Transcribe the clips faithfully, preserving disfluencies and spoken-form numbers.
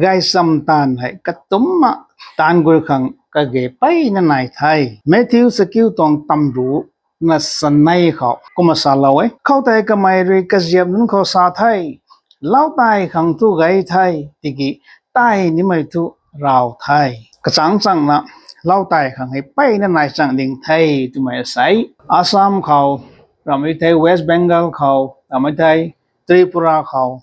gaychamv taanv hei katumcna taanv guay khang kage peyna nai the. Matthew chakiu tuang tamruh na sanei khou kumna salou e. Khoutei kamei rui kaziap nunc khou sa the, Lautai khang thu gay the, tiki tai nimei thu raw the. Kachangc changna lautai khang hei peyna nai chang ding the twmei asei. Assam khou ramei the, West Bengal khou ramei the, Tripura khou,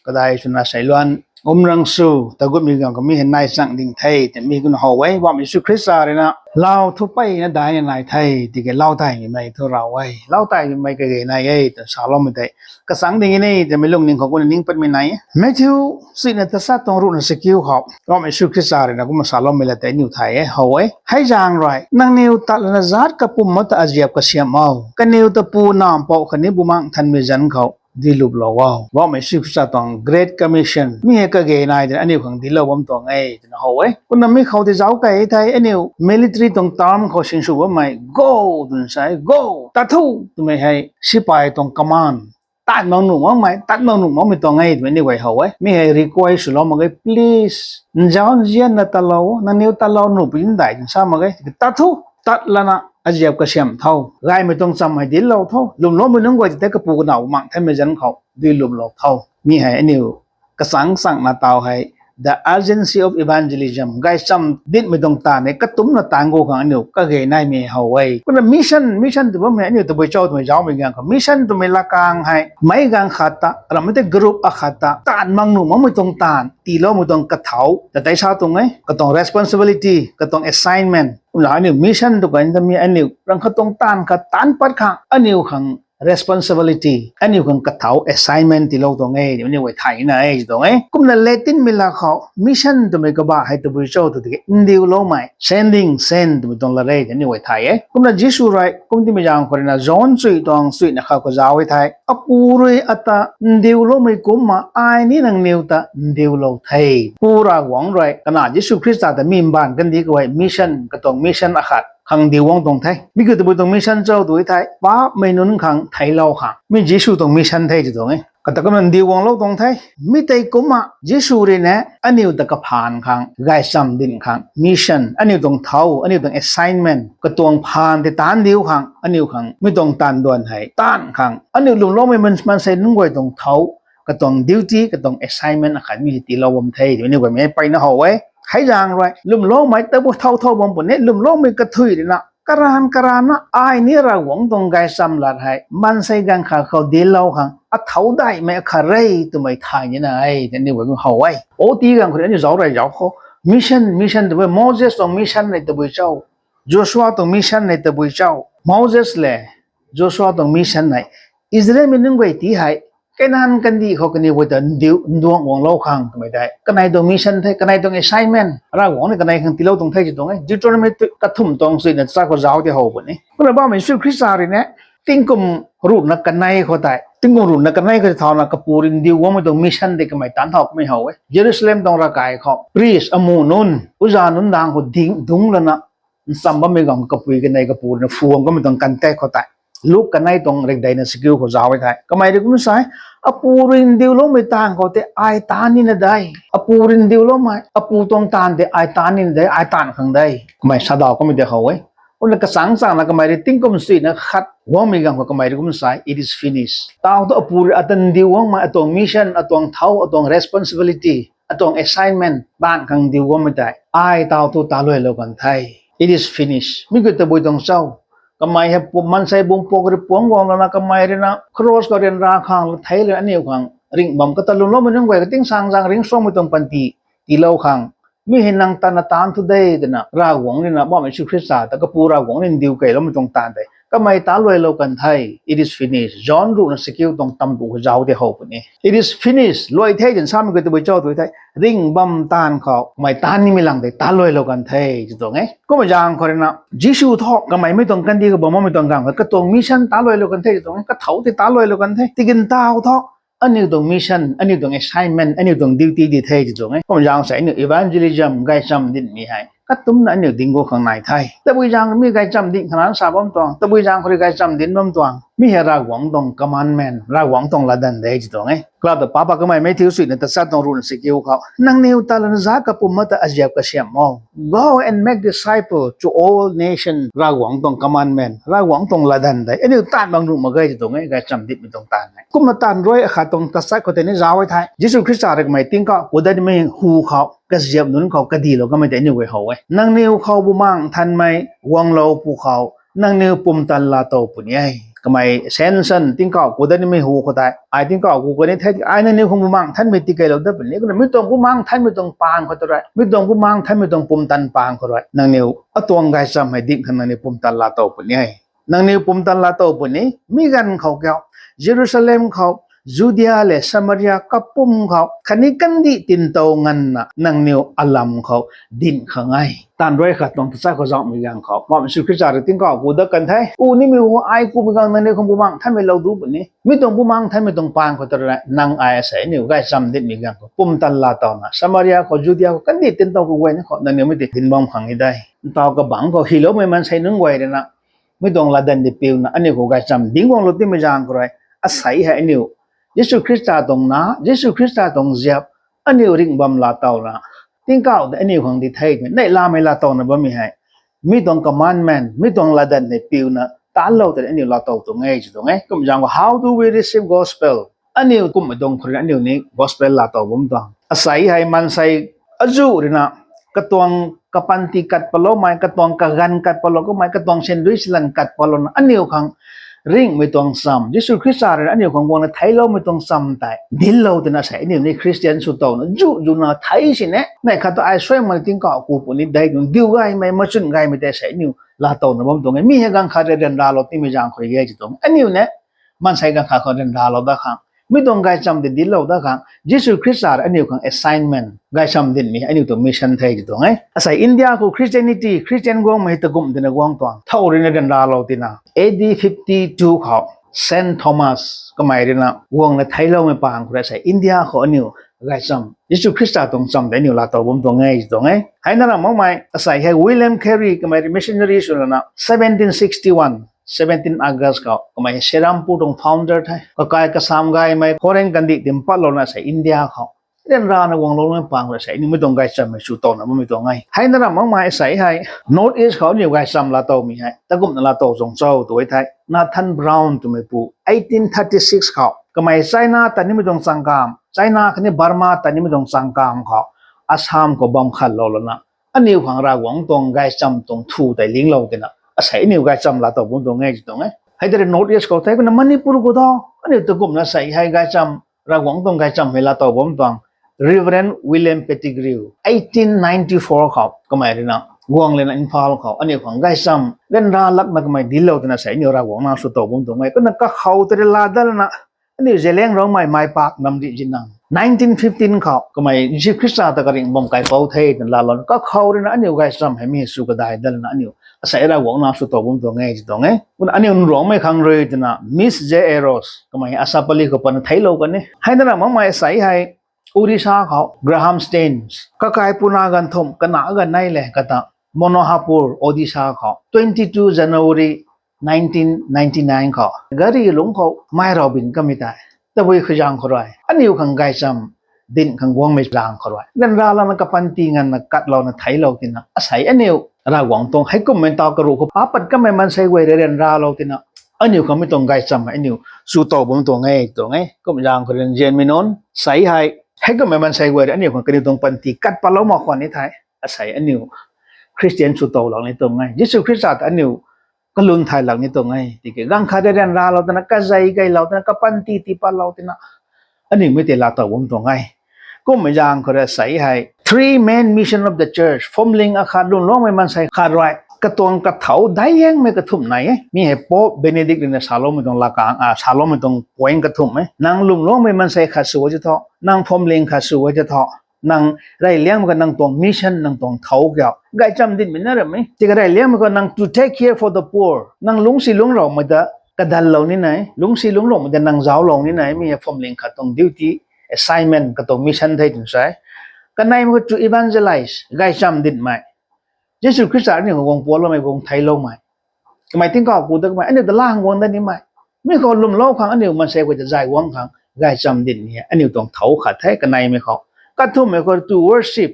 kadai swna seiluan Umrangso ta gutmei ganv khou mi hei nai chang ding the, tei mi kumna how e. Bam Jisu Khrista rui na lau thu peyna daina nai the, tiki lautai nimei thu raw e, lautai nimei kage nai e, twna saloumei tei kachangc ding e ni, twmei lungning khou kumna ning patmei nai e. Matthew chuina tachat tuang ruhna chakiu khou Bam Jisu Khrista rui na kumna saloumei la tei aniu thay e, how e. Hei zaeng rui nangniw tat lana zaat kapwm ma ta aziap kasiamh o. Kaniw ta Pu, Nac, Mpouh khatni Bumaengh Nthanmei zanc khou diluplou o. Bam Jisu Khrista tuang Great Commission mi hei kage nai twna aniu khang dinclou bam tuang e, twna how e. Kumna mi khou tei zauc key the, aniu military tuang term khou sinsw bammei go twna sa e, go, tat tho twmei hei sipai tuang command, tat mak nuh makmei, tat mak nuh makmei tuang e twmei aniu guay how e. Mi hei request swlou mak ge, please, nzauc nzianna tatlou, nangniw tatlou nuh pui ndai twna sa mak ge, tat tho, tat lana aziap kasiamh tho, gaymei tuang cham hei dinclou tho, lwmloumei nunc guay tei Kapu, Kanac, Bumaengh Nthanmei zanc khou diluplou tho. Mi hei aniu kachangc changna taw hei the urgency of evangelism, gaychamv dincmei tuang taanv e katumcna taanv guay khang aniu kage naimei how e. Kumna mission, mission tw bammei aniu tabui cho twmei zaucmei ganv khou mission twmei lakang hei meic ganv khat ta, ramei tei group akhat ta taanv mak nuh makmei tuang taanv tiiloumei tuang kathau ta tei sa tuang e. Katuang responsibility, katuang assignment, kumna aniu mission tw kan ta mi aniu rang khat tuang taanv khat taanc pat khang aniu khang responsibility, aniu khang kathau assignment tiilou tuang e, aniu guay thay na e tuang e. Kumna Latinmei la khou mission twmei kabah hei tabui cho tw tiki ndiuloumei, sending, send twmei tuang lat e, aniu guay thay e. Kumna Jisu rui kumtimei zaeng khou rui na John chuy tuang chuina khat khou zauc e the, Apu rui ata ndiuloumei kumcna ai ni nangniw ta ndiulou the. Pu Ravguangc rui Kanac Jisu Khrista ta mi mbaanv kandih khou hei mission, katuang mission akhat khang ndiu guang tuang the. Mi kiu tabui tuang mission cho tw thei, paapcmei nunc khang theiclou khang mi Jisu tuang mission the tw tuang e. Kata kumna ndiu guanglou tuang the. Mi tei kumcna Jisu rui na aniu ta kaphaan khang, gaychamv dinc khang mission, aniu tuang thau, aniu tuang assignment, katuang phaan tei taanc diu khang, aniu khang mi tuang taanv duan hei taanc khang, aniu lwmloumei maansei nunc guay tuang thau, katuang duty, katuang assignment akhat mi hei tiilou bam the twmei aniu guay mei peyna how e. Hei zaeng rui lwmloumei tabui thau thau bam puni, lwmloumei kathuic rui na karanv karanvna ai ni Ravguangc tuang gaychamv lat hei maansei ganv khat khou dinclou khang athau daihmei akhat re twmei thay nina e, aniu guay how e. Oti ganv khou aniu zauc rey zauc khou mission, mission tabui, Moses tuang mission nei tabui cho, Joshua tuang mission nei tabui cho. Moses le Joshua tuang mission nei Israelmei nunc guay ti hei Kanan kandih khou kaniw guay ta ndiu nduang guanglou khang twmei tei kanei tuang mission the, kanei tuang assignment, Ravguangc ni kanei khang tiilou tuang the tw tuang e. Deuteronomy kathumh tuang chuina tachat khou zauc tei how puni. Kumna Bammei Jisu Khrista rui na tingkum ruhna kanei khou tei, tingkum ruhna kanei khou tei thauna Kapu rui ndiu guangmei tuang mission tei kamei taanc thau kamei how e. Jerusalem tuang ravkai khou priest amuh nunc, uza nunc dang khou ding dungc lana ncham bammei ganv khou kapui kanei Kapu rui na phuam kamei tuang context khou tei, Luk kanei tuang rikdeina chakiu khou zauc e thei kamei rui kum sa e, Apu rui ndiuloumei taanv khou tei ai taanc nina de. Apu rui ndiuloumei, Apu tuang taanv tei ai taanc nina de, ai taanv khang de. Kamei sadaw kamei tei how e. Kumna kachangc changna kamei rui tingkum chuina khat guangmei ganv khou kamei rui kum sa e, It is finished. Taw thu Apu rui ata ndiu guangmei, atuang mission, atuang thau, atuang responsibility, atuang assignment taanv khang ndiu guangmei tei ai taw thu taluailou kan the. It is finished. Mi kiu tabui tuang cho? Kamei hei maansei bung puak rui puangc guang lana kamei rui na cross khou ryanra khang la thei lana aniu khang ringh bam kata lwmloumei nunc guay kating sang zaeng ringcsuangmei tuang panty tiilou khang mi hei nang tana taanc thu de twna Ravguangc rui na Bammei Jisu Khrista ta Kapu Ravguangc rui ndiu keyloumei tuang taanv tei kamei taluailou kan the. It is finished. John ruhna chakiu tuang tamruh khou zauc tei how puni. It is finished. Luai the twna samei kiu tabui cho tw thei, ringh bam taanv khou kamei taanc nimei lang tei taluailou kan the tw tuang e. Kumna zaeng khou rui na Jisu thu kameimei tuang kandih khou bam bammei tuang ganv khou katuang mission taluailou kan the tw tuang e, kathau tei taluailou kan the. Tiki ntaw thu aniu tuang mission, aniu tuang assignment, aniu tuang duty di the tw tuang e. Kumna zaeng sa aniu evangelism, gaychamv dincmei hei katumcna aniu ding guang khang nai the. Tabui zaeng mi gaychamv dinc khana sa bam tuang, tabui zaeng khou rui gaychamv dinc bam tuang. Mi hei Ravguangc tuang commandment, Ravguangc tuang latdanv de ti tuang e. Kala ta papa kamei Matthew suina tachat tuang ruhna sikiu khou, nangniw ta lana za kapumc ta aziap kasiam o. Go and make disciple to all nations. Ravguangc tuang commandment, Ravguangc tuang latdanv de. Aniu taanv bang nuh mak ge ti tuang e, gaychamv ditmei tuang taanv e. Kumna taanv rui akhat tuang tachat khou tei ni zauc e thei, Jisu Khrista rui kamei tingkauh ku datmei hu khou, kaziap nunc khou kadilou kamei tei aniu guay how e. Nangniw khou Bumaengh Nthanmei guanglou pwkhou, nangniw pumtan laatow puni e. Kamei sensan tingkauh ku datmei hu khou tei, ai tingkauh ku kani the, ai nangniw khang Bumaengh Nthanmei tikeilou dat puni. Kumna mi tuang Bumaengh Nthanmei tuang paan khou ta rui, mi tuang Bumaengh Nthanmei tuang pumtan paan khou rui, nangniw atuang gaychamv hei ding khang nangniw pumtan laatow puni e. Nangniw pumtan laatow puni, mi ganv khou kiu, Jerusalem khou, Judea le Samaria kapwm khou, khatni kandih tintow nganvna nangniw alam khou ding khang e. Taanv rui khat tuang tachat khou zaucmei ganv khou, Bam Jisu Khrista rui tingkauh ku dat kan the, u nimei hu ai kumei ganv nangniw khang Bumaengh Nthanmei lou duc puni. Mi tuang Bumaengh Nthanmei tuang paan khou ta rui nang ai asei aniu gaychamv ditmei ganv khou pumtan laatowna, Samaria khou, Judea khou, kandih tintow kaguayna khou nangniw mi tei dinc bam khang e de. Ntaw kabangc khou hyloumei maansei nunc guay rui na, mi tuang latdanv di piuna aniu khou gaychamv ding guanglou timei zaeng khou rui, asei hei aniu Jisu Khrista tuang na, Jisu Khrista tuang ziap, aniu ringh bam laatowna, tingkauh tei aniu khang di thei neihlamei laatowna bammei hei, mi tuang commandment, mi tuang latdanv hei piuna taanclou tei aniu laatow tuang e ti tuang e. Kum zaeng khou, how do we receive gospel? Aniu kummei tuang khou rui aniu ni gospel laatow bam tuang. Asei hei maansei azuh rui na, katuang kapanty kat patloumei, katuang kaganv kat patlou kamei, katuang sandui silan kat patlouna aniu khang ringhmei tuang cham, Jisu Khrista rui na aniu khang guangna theicloumei tuang cham tei dinclou twna asei aniu ni Khristian sw towna zuh zuhna thei sini, neih khat ta ai suai mak tingkauh ku puni dei tuang diu gaymei, machun gaymei tei asei aniu laatowna bam tuang e. Mi hei ganv khat rui ryanralou timei zaeng khou rui e ti tuang. Aniu ni maansei ganv khat khou ryanralou dat khang, mi tuang gaychamv di dinclou dat khang, Jisu Khrista rui aniu khang assignment, gaychamv dinmei aniu tuang mission the ti tuang e. Asei India khou Christianity, Khristian guangmei hei takumh tina guang tuang, thow rui na ryanralou tina, A D fifty two khou Saint Thomas kamei rui na guangna theicloumei paan khou rui asei India khou aniu gaychamv, Jisu Khrista tuang cham tei aniu laatow bam tuang e ti tuang e. Heina ram makmei asei hei William Carey kamei rui missionary swna, seventeen sixty one, seventeen August khou kamei Serampore tuang founder the. Kakai kasam gaymei foreign kandih tin patlouna asei India khou ryanrana guangloumei paan khou rui asei aniu mi tuang gaychamv hei sw towna bammei tuang e. Heina ram makmei asei hei North East khou aniu gaychamv laatowmei hei takumhna laatow zang cho tw e thei, Nathan Brown twmeipu eighteen thirty six khou kamei China tat nimei tuang changkam, China khatni Burma tat nimei tuang changkam khou Assam khou bam khatlou lana, aniu khang Ravguangc tuang gaychamv tuang thu tei linglou tina asei aniu gaychamv laatow bam tuang e ti tuang e. Hei tei rui North East khou the, kumna Manipur khou tho, aniu takumhna asei hei gaychamv, Ravguangc tuang gaychamv hei laatow bam tuang. Reverend William Pettigrew, eighteen ninety four khou kamei rui na guang lana Imphal khou aniu khang gaychamv ryanra lakna kamei dinclou tina asei aniu Ravguangc nac sw tow bam tuang e. Kumna kakhou tei rui laa dat lana, aniu Zeliangrongmei Maipak Namdi Jinang, nineteen fifteen khou kamei Jisu Khrista ta karingh bam kaipouc the twna laalou, kakhou rui na aniu gaychamv hei mi sw kadai dat lana aniu asei Ravguangc nac sw tow bam tuang e ti tuang e. Kumna aniu Nruangmei khang rui twna Miss J A Rose, kamei Asapali khou patna theiclou kan e. Heina ram makmei asei hei Orissa khou Graham Staines, kakai puna ganv thumh, kana ganv nei le kata Monohapur, Odisha khou twenty two January nineteen ninety nine khou gari lungc khou mei raw bin kamei tei, tabui khou zaeng khou rui aniu khang gaychamv dinc khang guangmei zaeng khou rui ryanra lana kapanty nganvna katlouna theiclou tina asei aniu Ravguangc tuang heikumhmei taw karuh khou papat kamei maansei guay rui ryanralou tina aniu khang mi tuang gaychamv hei aniu sw tow bam tuang e tuang e. Kum zaeng khou rui nzianmei nunc, asei hei heikumhmei maansei guay rui aniu khang kaniw tuang panty kat patlou mak khwan ni thei, asei aniu Khristian sw tow lak ni tuang e. Jisu Khrista ta aniu kalun thay lak ni tuang e. Tiki ganv khat rui ryanralou twna, kazei keylou twna, kapanty tii patlou twna aniu mi tei laatow bam tuang e. Kummei zaeng khou rui asei hei three main mission of the church, phuamling akhat lwmloumei maansei khat rui katuang kathau daic liangmei kathumh nai e. Mi hei Pope Benedict rui na saloumei tuang lakang, a, saloumei tuang point kathumh e. Nang lwmloumei maansei khat sw e ti thu, nang phuamling khat sw e ti thu, nang rey liangmei khou nang tuang mission, nang tuang thau kiu gaychamv dinmei na ram e. Tiki rey liangmei khou nang to take care for the poor, nang lungcsi lungcloumei ta kadallou ni nai, lungcsi lungcloumei ta nang zauclou ni nai, mi hei phuamling khat tuang duty, assignment, katuang mission the twna sa e. Kaneimei khou to evangelize, gaychamv dinmei. Jisu Khrista aniu khang guang pualoumei, guang theicloumei, kamei tingkauh ku dat kamei, aniu ta lang guang dat nimei. Mi khou lwmlou khang aniu maansei guay ta zay guang khang gaychamv dinc ni aniu tuang thow khat the kaneimei khou. Kathumhmei khou to worship,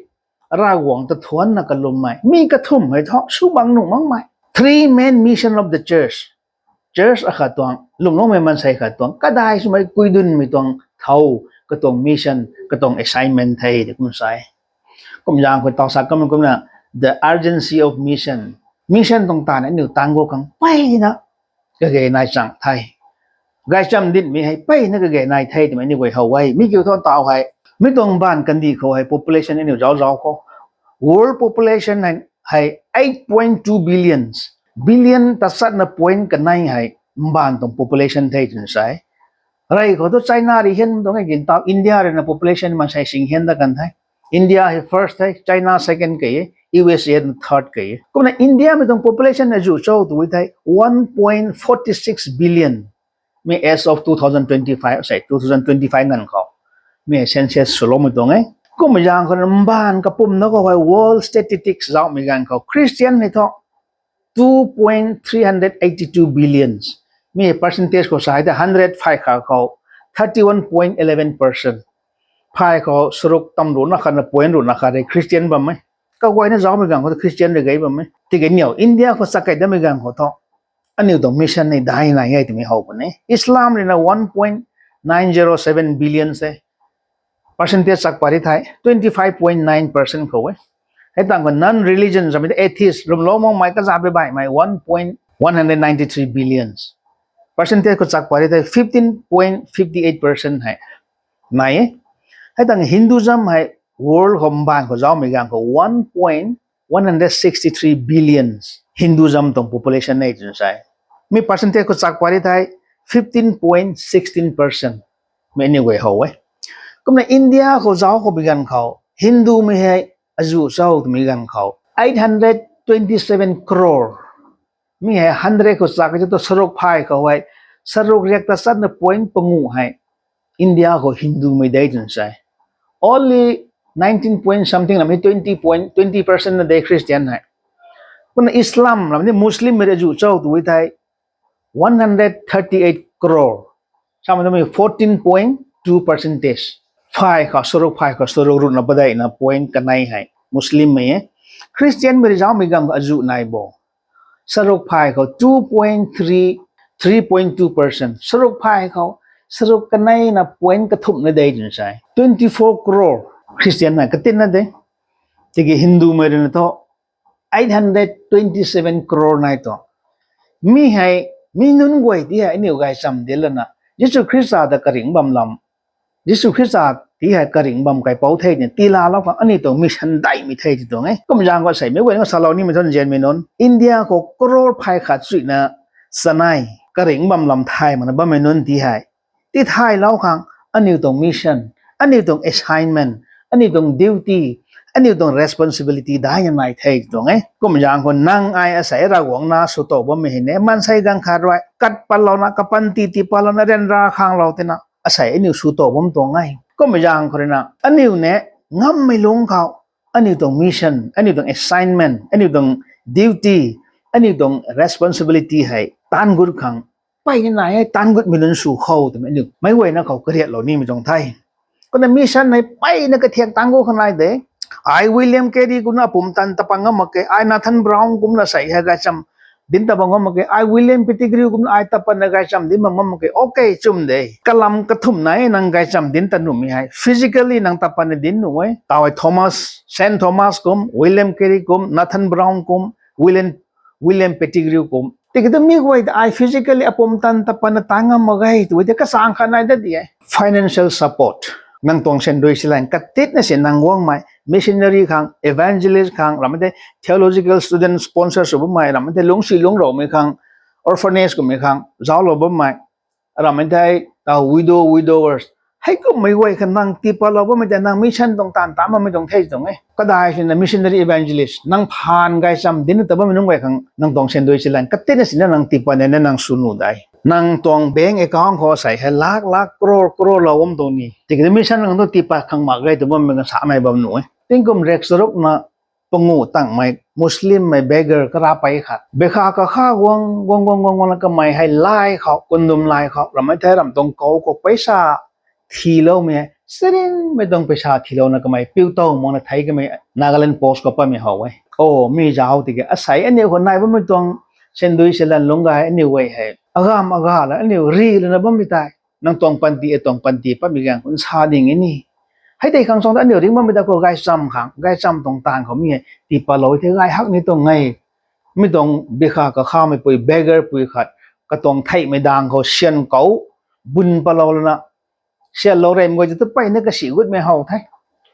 Ravguangc ta thuanna kalummei. Mi kathumh hei thu sw bang nuh makmei. Three main mission of the church. Church akhat tuang, lwmloumei maansei khat tuang, kadai swmei kuidunmei tuang thow, katuang mission, katuang assignment the, de kum sa e. Kum zaeng khou tau sa kamei kumna, the urgency of mission. Mission tuang taanv aniu tangc gu khang mpeyna kage nai chang the. Gaychamv dinmei hei mpeyna kage nai the twmei aniu guay how e. Mi kiu thu tau hei, mi tuang mbaanv kandih khou hei population aniu zauc zauc khou, world population hei, hei eight point two billions, billion tachatna point kanei hei mbaanv tuang population the twna sa e. Rey khou thu China rui hian tuang e, gintaw India rui na population maansei sing hian dat kan the. India hei first the, China second kei e, U S A na third kei e. Kumna India mei tuang population azuh cho tw thei one point forty six billion. Mi as of two thousand twenty-five, sei, two thousand twenty-five nganv khou mi census swloumei tuang e. Kumna zaeng khou mbaanv kapumna khou hei world statistics zauhmei ganv khou Christian hei thu two point three hundred eighty two billions. Mi percentage khou sa hei tei hundred phay khat khou thirty one point eleven percent. Phay khou saruk tam ruhna khatna point ruhna khat rui Christian bam e. Kaguayna zauhmei ganv khou thu Christian rui gei bam e. Tiki niw India khou chak kei datmei ganv khou thu aniu tuang mission ni dai nai e twmei how puni. Islam rui na one point nine zero seven billion se. Percentage chak pat ri thei twenty five point nine percent khou e. Hei tangv khou non-religion samei tei atheist, lwmlou makmei, kazap baihmei one point one hundred ninety three billions. Percentage khou chak pat ri thei fifteen point fifty eight percent hei nai e. Hei tangv Hinduism hei world khou mbaanv khou zauhmei ganv khou one point one hundred sixty three billions Hinduism tuang population e twna sa e. Mi percentage khou chak pat ri thei fifteen point sixteen percent. Mi aniu guay how e. Kumna India khou zauc khou bi ganv khou Hindumei hei azuh cho twmei ganv khou eight hundred twenty seven crore. Mi hei hundred khou chak kei thu saruk phay khou hei saruk riak tachatna point panguh hei India khou Hindumei de twna sa e. Only nineteen point something lam hei twenty point twenty percent na de Christian hei. Kumna Islam lam ni Muslimmei azuh cho tw thei one hundred thirty eight crore. Samei twmei fourteen point two percentage. Phay khou saruk, phay khou saruk ruhna padeihna point kanei hei Muslimmei e. Christianmei rui zauhmei ganv khou azuh nai bo? Saruk phay khou two point three, three point two percent. Saruk phay khou saruk kaneina point kathumhna de twna sa e. Twenty four crore Christian nai katinna de. Tiki Hindumei rui na thu eight hundred twenty seven crore nai tu. Mi hei, mi nunc guay ti hei aniu gaychamv dinc lana Jisu Khrista ta karingc bam lam, Jisu Khrista ti hei karingc bam kaipouc the ni tiilalou khang aniu tuang mission daihmei the ti tuang e. Kum zaeng khou sei meic guay na salou nimei thu nzianmei nunc, India khou crore phay khat chuina chanei karingc bam lam thay makna bammei nunc ti hei tithaylou khang aniu tuang mission, aniu tuang assignment, aniu tuang duty, aniu tuang responsibility daihna nai the tuang e. Kum zaeng khou nang ai asei Ravguangc na sw tow bammei hei ne maansei ganv khat rui kat patlouna, kapanty tii patlouna, ryanra khanglou tina asei aniu sw tow bam tuang e. Kum zaeng khou rui na aniu ne ngammei lungc khou aniu tuang mission, aniu tuang assignment, aniu tuang duty, aniu tuang responsibility hei taanv gut khang mpeyna nai e, taanv gutmei nunc sw khou twmei aniu meic guayna khou kariatlou nimei tuang the. Kumna mission hei mpeyna kathiak taanv gut khang nai de. Ai William Carey kumna apumtan tapan ngam mak khe, ai Nathan Brown kumna sei hei gaychamv dinc tapan ngam mak khe, ai William Pettigrew kumna ai tapanna gaychamv dinc bam ngam mak khe. Okay, chum de. Kalam kathumh nai e nang gaychamv dinc tat nuhmei hei. Physically nang tapanna dinc nuh e. Tau hei Thomas, Saint Thomas kum, William Carey kum, Nathan Brown kum, William, William Pettigrew kum. Tiki tu mi guay ta ai physically apumtan tapanna taanv ngam mak ge tw tei kachang khat nai dat di e. Financial support. Nang tuang sandui silan katitna si nang guangmei missionary khang, evangelist khang, ramei tei theological student sponsor sw bammei, ramei tei lungcsi lungcraumei khang, orphanage kummei khang zauclou bammei, ramei tei tau widow, widowers, heikummei guay kha nang tiipatlou bammei tei nang mission tuang taanv ta bammei tuang the tuang e. Kadai sina missionary evangelist nang phaan gaychamv dinc ta bammei nunc guay khang nang tuang sandui silan katitna sina nang tiipat nina nang sw nuh de. Nang tuang bank account khou sei hei lakh lakh, crore crore lou bam tuang ni. Tiki mission nang tu tiipat khang mak ge tw bammei kan sa nai bam nuh e. Tingkum riak charukna panguh tangmei Muslimmei beggar karapei khat, bekha kakha guang guang guang guang guang la kamei hei lai khou, kundum lai khou, ramei thei ram tuang kou khou paisa thiloumei, sarinmei tuang paisa thilouna kamei piu tow makna thei kamei Nagaland Post khou patmei how e. O, mi zauc tiki asei aniu khou nai bammei tuang sandui salan lungc gay aniu guay hei agam aga la aniu ri lana bammei tei, nang tuang panty, atuang panty patmei ganv khou nsa ding e ni. Hei tei khang suang ta aniu ring bammei ta khou gaychamv khang, gaychamv tuang taanv khou mi hei tii patlou the gay hak ni tuang e. Mi tuang bikha kakhamei pui, beggar pui khat, katuang theihmei dang khou syan kou bun patlou lana, syan lou rem guay ta tu peyna kasi gutmei how the.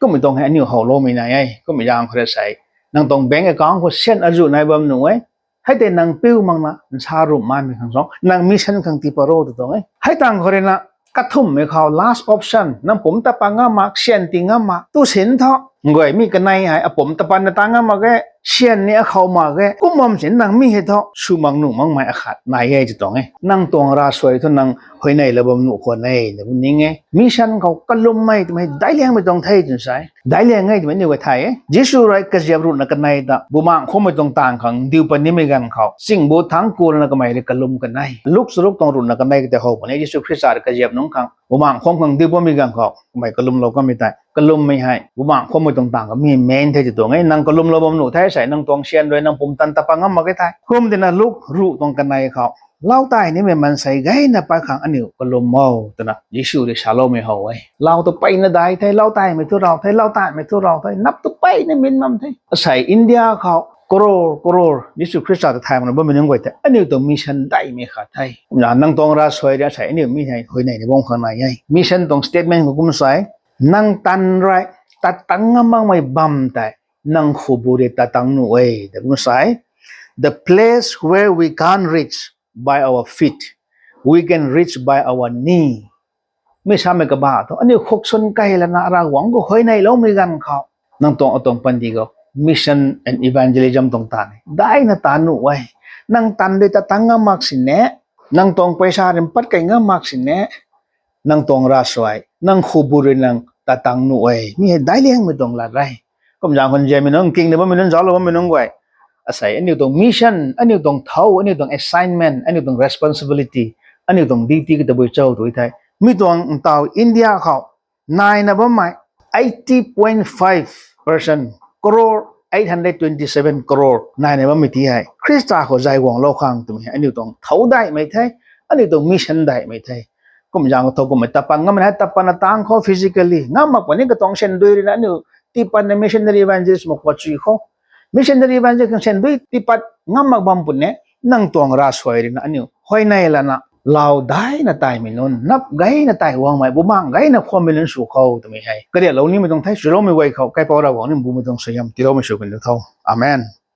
Kummei tuang hei aniu howloumei nai e, kummei zaeng khou rui sei, nang tuang bank account khou syan azuh nai bam nuh e. Hei tei nang piu makna nsa rum mamei khang suang, nang mission khang tii pat ro tw tuang e. Hei tang khou rui na, kathumhmei khou last option, nang pumc ta pat ngam mak, syan tii ngam mak, tu sin tho. Guay mi kanei hei apumc ta patna ta ngam mak e, syan ni akhou mak e, kum bam sin nang mi hei thu sw mak nuh makmei akhat nai e tw tuang e. Nang tuang ravsuai thu nang huayneylou bam nuh khwan e, na bu ning e. Mission khou kalummei twmei daic liangmei tuang the twna sa e. Daic liang e twmei aniu guay thay e. Jisu rui kaziap ruhna kanei ta bumaengc khwanmei tuang taanv khang ndiu pat nimei ganv khou, chingbu thangc kulna kamei rui kalum kanei. Luk charuk tuang ruhna kanei katei how puni, Jisu Khrista rui kaziap nungc khang bumaengc khwan khang ndiu patmei ganv khou kamei kalumlou kamei tei, kalummei hei bumaengc khwanmei tuang taanv khou mi main the tw tuang e. Nang kalumlou bam nuh the sei, nang tuang syan rui nang pumtan ta pat ngam mak e the. Kum tina Luk ruh tuang kanei khou, lau tei nimei maansei gayna pat khang aniu kalum o, twna Jisu rui saloumei how e. Lau tu peyna daic the, lau teimei thu raw the, lau teimei thu raw the, nap tu peyna min bam the. Asei India khou crore crore Jisu Khrista ta thay makna bammei nunc guay tei aniu tuang mission daihmei khat the. Kumna nang tuang ravsuai rui asei aniu mi hei huayneyna bam khang nai e. Mission tuang statement khou kum sa e, nang taanv rui tat tang ngam makmei bam tei nang khubu rui tat tang nuh e, ta kum sa e. The place where we can't reach by our feet, we can reach by our knee. Mi samei kabah thu aniu khuk swn key lana Ravguangc khou huayneyloumei ganv khou, nang tuang atuang panty khou mission and evangelism tuang taanv e, daihna tat nuh e. Nang taanv rui tat tang ngam mak sini, nang tuang paisa rui pat key ngam mak sini, nang tuang ravsuai, nang khubu rui nang tat tang nuh e. Mi hei daic liangmei tuang lat e. Kum zaeng khou nzianmei nunc, kingna bammei nunc, zauclou bammei nunc guay, asei aniu tuang mission, aniu tuang thou, aniu tuang assignment, aniu tuang responsibility, aniu tuang duty kata bui cho tw the. Mi tuang ntaw India khou naina bammei eighty point five percent, crore, eight hundred twenty seven crore naina bammei ti hei Khrista khou zay guanglou khang twmei hei aniu tuang thou daihmei the, aniu tuang mission daihmei the. Kum zaeng khou thou kummei tat pat ngammei hei tat patna tang khou physically ngam mak puni, katuang syan dui rui na aniu tii patna missionary evangelist mak khou chui khou, missionary evangelist khang syan dui tii pat ngam mak bam puni, nang tuang ravsuai rui na aniu huayney lana lau daihna taimei nunc, nap gayna tai guangmei, bumaengc gayna khwanmei nunc sw khou twmei hei kariaklou nimei tuang the. Swloumei guay khou Kaipouc Ravguangc ni mbumei tuang suaihiam tiiloumei sw kan diu tho. Amen.